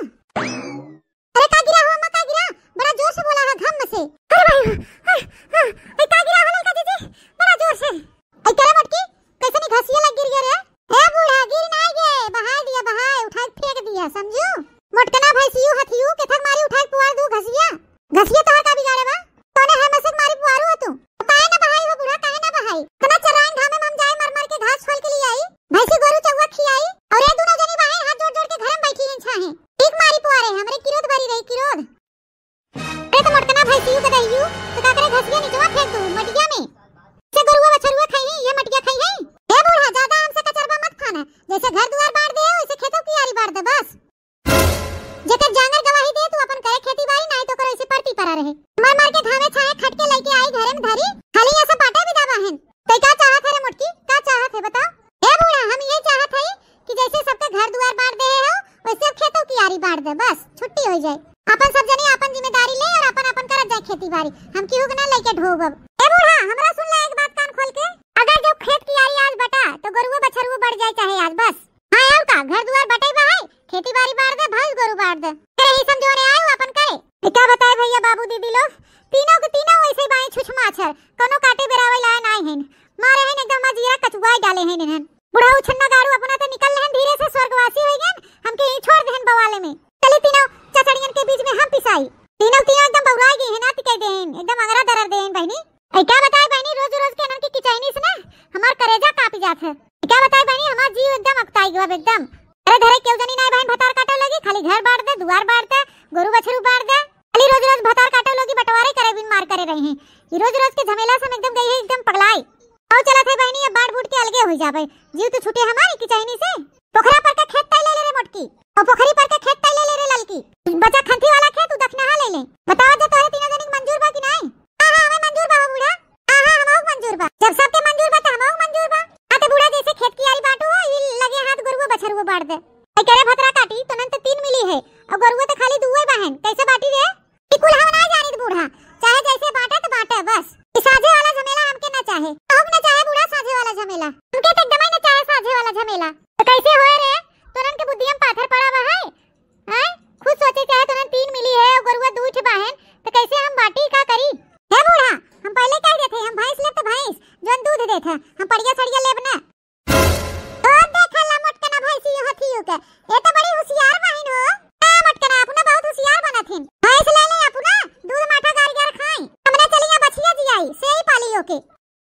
अरे का गिरा हो अम्मा, का गिरा? बड़ा जोर से बोला है घम से। अरे भाई, हाँ, हाँ, हाँ, ए, का गिरा हो ललका जीजी? बड़ा जोर से। ए, का रे मोटकी, कैसे नहीं घसिया लग गिर गया रे? ए बूढ़ा, गिर ना गे, बहाय दिया, बहाय, उठा के फेंक दिया, समझू? मोटकना भैंसियू हथियू, केथक मारी उठा के पुआर दू घसिया। घसिया तोहर का बिगाड़े बा? तोने है मसे के मारी पुआरू हो तू? काहे ना बहाई हो बूढ़ा, काहे ना बहाई? इतना चराइन घामे में हम जाए मर मर के घास छोल के लिए आई, भैंसी गोरू चौवा खियाई, और ये दोनों जनी बाहर हाथ जोड़ जोड़ के घर में बैठी हैं छाहे। ठीक मारी पुआरे, हमरे किरोध भरी रही, किरोध। अरे तो मोटकना भैंसियू के दहियू, तो का करे घसिया निचवा फेंक दू मटिया में। से गोरुआ बछरुआ खाई है, ये मटिया खाई है। ए बूढ़ा, ज्यादा हमसे कचरबा मत खाना, जैसे घर दुआर बांट दे, वैसे खेतों की आरी बांट दे, बस। जेकर जांगर गवाही दे, तू अपन करे खेती बाड़ी, नाई तो करो इसे परती परा रहे। मर मर के घामे छाए खट के लेके आई घरे में धरी, खाली ऐसे बाटे भी दावा हन। तो का चाहत है रे मोटकी, का चाहत है बताओ? ए बूढ़ा, हम ये चाहत है कि जैसे सबके घर दुआर बांट दे हो, वैसे अब खेतों की आरी बांट दे, बस छुट्टी हो जाए। अपन सब जने अपन जिम्मेदारी ले और अपन अपन करत जाए खेती बाड़ी। हम केहू के ना लेके ढोबब। ए बूढ़ा, हमरा सुन ले एक बात कान खोल के। अगर जो खेत की आरी आज बटा, तो गोरुओ बछरुओ बढ़ जाए चाहे आज, बस। हाँ, और का, घर दुआर बटे बहाए, खेती बाड़ी बांट दे, भैंस गोरू बांट दे। अरे ई समझोने आए हो अपन करे। ए, का बताए भैया बाबू दीदी लोग, तीनों के तीनों वैसे बाएं छुछमाछर, कोनो काटे बेरावे लाए नाई हैं। मारे हैं एकदम मजिया कचुआई डाले हैं इन्हन। बुढ़ऊ छन्ना गारू अपना तो निकल रहन धीरे से, स्वर्गवासी हो गए, हमके यहीं छोड़ देहन बवाले में। चली तीनों चचड़ियन के बीच में हम पिसाई। तीनों तीनों एकदम बौराई गई हैं, नाती कह देहन, एकदम अंगरा दरर देहन बहनी। ऐ का बताए बहनी, रोज रोज के इन्हन की किचैनी से ना हमार करेजा कांपी जात है। ऐ का बताए बहनी, हमार जीव एकदम अकताई गवा एकदम। अरे धरे केहू जनी नाय बहन, भतार काटे लगी, खाली घर बांट दे, दुआर बांट दे, गोरू बछरू बांट दे। खाली रोज रोज भतार काटे लगी, बंटवारे करे बिन मार करे रही हैं। ई रोज रोज के झमेला से हम एकदम गई है, एकदम पगलाई। आओ चलत है बहनी, अब बांट बूट के अलगे हो जाबे। जीव तो छूटे हमारी किचैनी से। पोखरा पर के खेत तय ले ले रे मोटकी, और पोखरी पर के खेत तय ले ले रे ललकी। बचा खंती वाला खेत, तू दखनहा ले ले। बताओ जो तोहरे तीनों जनी के मंजूर बा कि नाई? हाँ, हाँ, हमें मंजूर बा हो बूढ़ा। हाँ, हाँ, हमहू के मंजूर बा। जब सबके मंजूर बा, त हमहू के मंजूर बा। हाँ, तो बूढ़ा जैसे खेत की आरी बांटू हो, ई लगे हाथ गोरुओ बछरुओ बांट दे। ऐ करे भतरा काटी, तो नन तो तीन मिली है, और गोरुओ तो खाली दुए बाहन, कैसे बांटी रे? ई कुल हम ना जानित बूढ़ा, चाहे जैसे बांटे तो बांटे बस। ई साझे वाला झमेला हमके ना चाहे। कहूँ ना चाहे बूढ़ा साझे वाला झमेला। हमके तो एकदम ही ना चाहे साझे वाला झमेला। तो कैसे होए रे? तोरन के बुद्धिया में पाथर पड़ा बा है? हैं? खुद सोचे चाहे तोरन तीन मिली है और गोरुआ दू ठे बाहन, तो कैसे हम बांटी का करी? हे बूढ़ा, हम पहले कह देते हम भैंस लेब तो भैंस, जोन दूध देत है, हम पड़िया सड़िया लेब ना। ओ देखा ला मोटकना भैंसी हथियो के, ये तो बड़ी होशियार बहिन हो। ए मोटकना, अपना बहुत होशियार बनत हिन। भैंस ले ले अपना, दूध माठा गार गार खाई। हमने चलिया बछिया जियाई, से ही पाली ओके।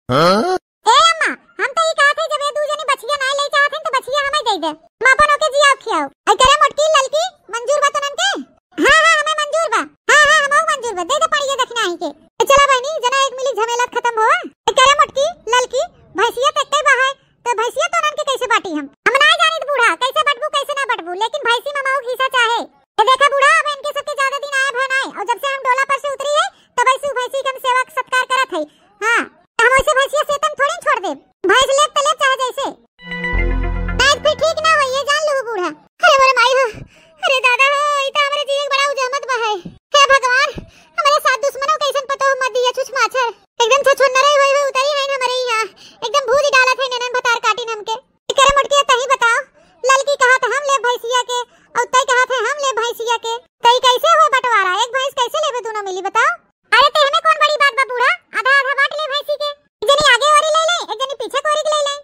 हाँ? ए अम्मा, हम तो ई कहत है जब ये दू जनी बछिया ना ले चाहत हिन तो बछिया हमें दे दे। हम अपन ओके जियाओ खियाओ। ऐ करे मोटकी ललकी, मंजूर बा तोनन के? हाँ, हाँ, हमें मंजूर बा। हाँ, हाँ, हमहू मंजूर बा। दे दे पड़िया दखिनाही के। ए, चला बहनी, जना एक मिली झमेला खत्म होवा। ए, करे मोटकी, ललकी, भैंसिया तो एक्के बा है, तो भैंसिया तोनन के कैसे बांटी हम? हम ना जानित बूढ़ा, कैसे बटबू, कैसे ना बटबू, लेकिन भैंसी में हमहू के हिस्सा चाहे। ए, देखा बूढ़ा, अब इनके सबके ज्यादा दिन आए भय नाय, और जब से हम डोला पर से उतरी है, तब ऐसे भैंसी के हम सेवा सत्कार करत है। हाँ, हम वैसे भैंसिया से तन थोड़ी छोड़ दे। भैंस लेब त लेब चाहे जैसे। आज फिर ठीक ना होई, ये जान लो बूढ़ा। अरे मोरे माई हो, अरे दादा हो, ई तो हमरे जिए के बड़ा उजहमत बा। के। त ई कैसे होए बंटवारा? एक भैंस कैसे लेबे दुनो मिली, बताओ? अरे, ते हमें कौन बड़ी बात बा बूढ़ा, आधा आधा बांट ले भैंसी के। एक जनी आगे ओरी ले ले, एक जनी पीछे कोरी के ले ले।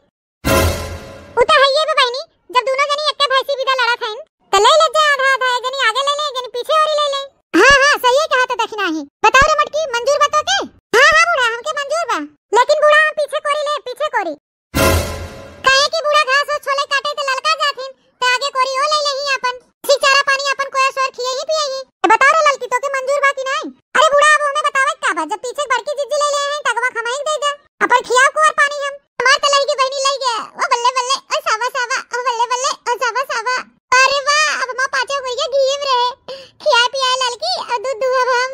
उ त हइये बा बहिनी, जब दुनो जनी एक्के भैंसी बिदा लड़त हइन, त ले ले जा आधा आधा, एक जनी आगे ले ले, एक जनी पीछे ओरी ले ले। हाँ, हाँ, सही है, कहा त दखिना ही। बताओ रे मोटकी, मंजूर बा तोके? हाँ, हाँ बूढ़ा, हमके मंजूर बा। लेकिन बूढ़ा, हम पीछे कोरी ले, पीछे कोरी। काहे कि बूढ़ा घास ओस छोले काटे त ललका जाथिन, त आगे कोरी ओ ले लेही आपन। ठीक चारा पानी आपन कोया सोर खियही पियही। त बताओ रे ललकी, तोके मंजूर बा कि नाई? अरे बूढ़ा, अब हमें बतावे का बा, जब पीछे बड़की जिज्जी ले ले हैं, त अगवा खमाई दे दे। अपन खियाव कुआर पानी हम। हमार त लइके बहिनी लइके, ओ बल्ले बल्ले, ओ सावा सावा, ओ बल्ले बल्ले, ओ सावा सावा। अरे वाह, अब माँ पाँचों गुड़िया घीम रहे। खियाए पियाए ललकी, और दूध दुहब हम।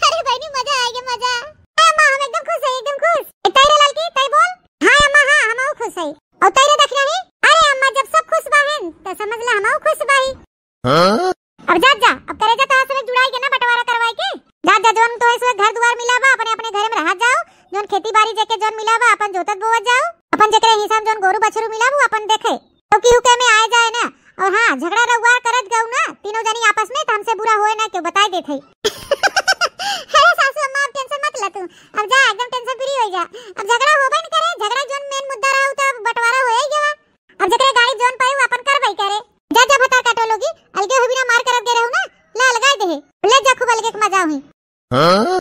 अरे बहिनी, मजा आ गया, मजा। ए अम्मा, हम एकदम खुश है, एकदम खुश। ए, तई रे ललकी, तई बोल। हाँ अम्मा, हाँ, हमहू खुश है। और तई रे दखिना ही? अरे अम्मा, जब सब खुश बाहेन, त समझ ला हमहू खुश बाही। हाँ? अब जात जा, अब करेजा तोहार से जुड़ाई के ना बंटवारा करवाई के। जात जा, जौन तोहे से घर दुआर मिला बा, अपने अपने घरे में रहत जाओ। जौन खेती बाड़ी जेके जौन मिला बा, अपन जोतत बोवत जाओ। अपन जेकरे हिसाब जौन गोरू बछरू मिला बा, अपन देखे। तो केहू के में आए जाए ना। और हाँ, झगड़ा रउआ करत गऊ ना तीनों जनी आपस में, त हमसे बुरा होए ना, केहू बताई देत है। अरे सासू अम्मा, अब tension मत ला तू, अब जा, एकदम tension free हो जा। अब झगड़ा होबे न करे, झगड़ा जौन main मुद्दा रहा, उ तो अब बंटवारा होए ही गवा। अब जेकरे गाड़ी जौन पाई, वो अपन करवाई करे। जा, जा, भतार काटो लोगी, अलगे हो बिना मार करत गए रहू ना, ला अलगाए दे, ले जा, खूब अलगे के मजा हुई। हाँ?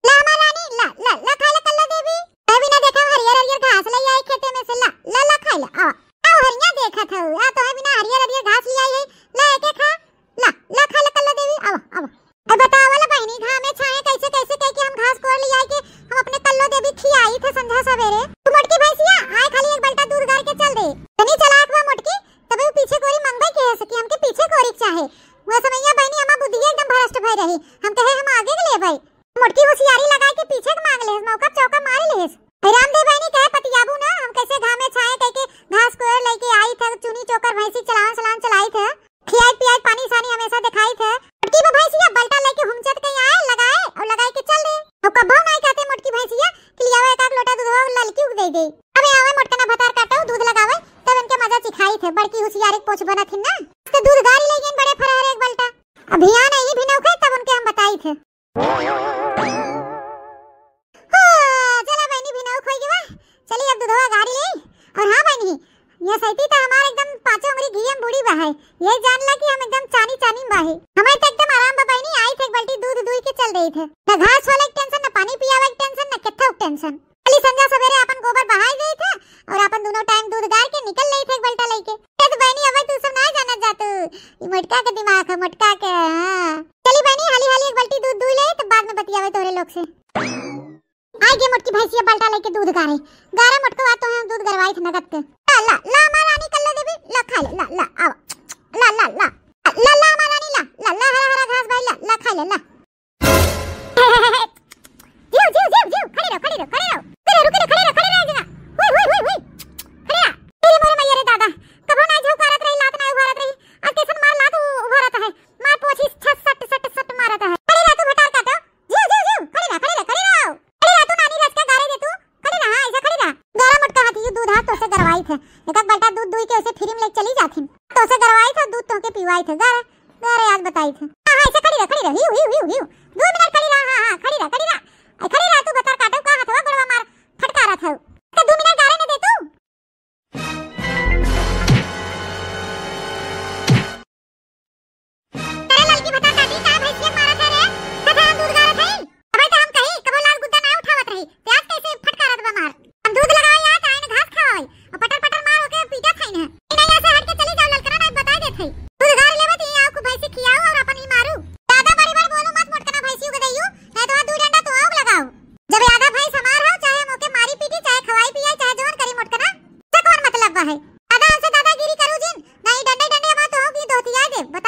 ला हमार रानी, ला, ला, ला खाए ला कल्लो देवी। तै बिना देखा हरियर हरियर घास ले आई खेते में से, ला, ला, ला खाए ला, आवा। आओ हरिया देखत हऊ, आ तोहे बिना हरियर हरियर घास ले आई है, ला एके खा, ला, ला खाए ला कल्लो देवी, आवा, आवा। अब बतावा ला बहिनी, घामे छाए कैसे कैसे कह के हम घास कोर ले आई के हम अपने कल्लो देवी खियाई थे संझा सवेरे। तू मोटकी भैंसिया, आए खाली एक बल्टा दूध गार के चल दे। तनी चलाक बा मोटकी, तबे वो पीछे कोरी मंगबे के है सकी, हमके पीछे कोरी के चाहे। वो समैया बहिनी हमार बुद्धि एकदम भ्रष्ट भई रही, हम कहे हम आगे के लेबै। मोटकी होशियारी लगाए के पीछे के मांग लेस, मौका चौका मार लेस। ए रामदेव बहिनी कहे पतियाबू ना, हम कैसे घामे छाए कह के घास कोर लेके आई थे, चुनी चोकर भैंसी चलावन सलावन चलाई थे, खियाई पियाई पानी सानी हमेशा दिखाई थे। मोटकी वो भैंसिया बल्टा लेके हुमचत कहीं आए, लगाए और लगाए के चल दे। और कब्बो नाई कहते मोटकी भैंसिया कि लियावे एक आध लोटा दूध हो ललकी उग दे दे। अबे आवे मोटकना भतार काटो दूध लगावे, तब इनके मजा चिखाई थे। बड़की होशियारी पोछ बनत हिन ना, तो दूध गारी ले गइन बड़े फरहरे एक बल्टा। अब भियान आई भिनौखे तब उनके हम बताई थे। हो, चला बहिनी, भिनौख होई गवा। चली अब दूधवा गारी ले। और हाँ बहिनी, ये सैती तो हमार एकदम पाँचों उंगली घी में बूड़ी बा है। ये जान ला कि हम एकदम चानी चानी में बाहे। हमारे तो एकदम आराम बा बहिनी, आई थे एक बाल्टी दूध दुई के चल रही थे। न घास छोले के tension, न पानी पियावे के tension, न केथो के tension। खाली संझा सवेरे अपन गोबर बहाई देई थे और अपन दोनों time दूध गार के निकल लेई थे एक बल्टा लेके। ए तो बहिनी, अब तू सब ना जानत जा तू। ई मोटका के दिमाग है, मोटका के, हाँ। चली बहिनी, हाली हाली एक बाल्टी दूध दुई ले, तब बाद में बतियावे तोहरे लोग से। आई गे मोटकी भैंसिया बल्टा लेके दूध गारे। गारे मोटको, आ तोहे हम दूध गरवाई थे नगद के। ला, ला, ला, हमार रानी कल्लो देवी, ला खा ले, ला, ला, आवा। ला, ला, ला। ला, ला, हमार रानी, ला, ला, ला, हरा, हरा घास भाई, ला, ला खा ले, ला। जियो, जियो, जियो, जियो, खड़े रहो, खड़े रहो, खड़े रहो। रुके रहो, रुके रहो, खड़े रहो, खड़े रहो, जगह। हुई, हुई, हुई, हुई। खड़े रहो। तेरी मोरे मैया रे दादा, कबो ना झौकारत रही, लात ना उभारत रही। आज कैसन मार लात उ-, उभारत है। मार पोछी छट, सट, सट, सट मारत है। खड़े रहो तू भतार काटो। जियो, जियो, जियो, खड़े रहो, खड़े रहो, खड़े रहो। खड़े रहो तू नानी रच के गारे दे तू। खड़े रहो, हाँ, ऐसा खड़े रहो। गारा मोटका हाथी, ये दूध हाथ तोसे गरवाई थे। एक आध बल्टा दूध दुई के ऐसे free में लेके चली जाथिन। तोसे गरवाई थे, दूध तोहके पिवाई थे। गारा, गारा याद बताई थे। हाँ, हाँ, ऐसे खड़ी रह, खड़ी रह। हिउ, हिउ, हिउ, हिउ। दो मिनट खड़ी रह, हाँ, हाँ, खड़ी रह, खड़ी रह। ऐ खड़ी रह, तू भतार काटो का हथवा गोड़वा मार फटकारत हऊ। तो दो मिनट गारे न दे तू। अरे ललकी भतार काटी, का भैंसिया मारत है रे? कथा हम दूध गारत हई। अबे तो हम कही, कबो लाल गुद्दा ना उठावत रही। ते आज कैसे फटकारत बा मार? हम दूध लगावे या त आइन घास खावे। और पटर पटर मार ओके पीटा खाइन है। ई नहीं ऐसे हट के चली जाओ ललकना, नहीं बताई देत हई। दूध गार लेवे त ई आओ को भैंसी खियाओ और अपन ही मारू। ज्यादा बड़ी बड़ बोलो मत मोटकना भैंसी उग दइयो, नहीं तो दू डंडा तो आओ लगाओ। जब आधा भैंस हमार हो, चाहे हम ओके मारी पीटी, चाहे खवाई पियाई, चाहे जवन करी मोटकना, से कौन मतलब बा है? ज्यादा हमसे दादागिरी करू जिन, नहीं डंडे डंडे हमार तो होगी दोहतिया दे, बता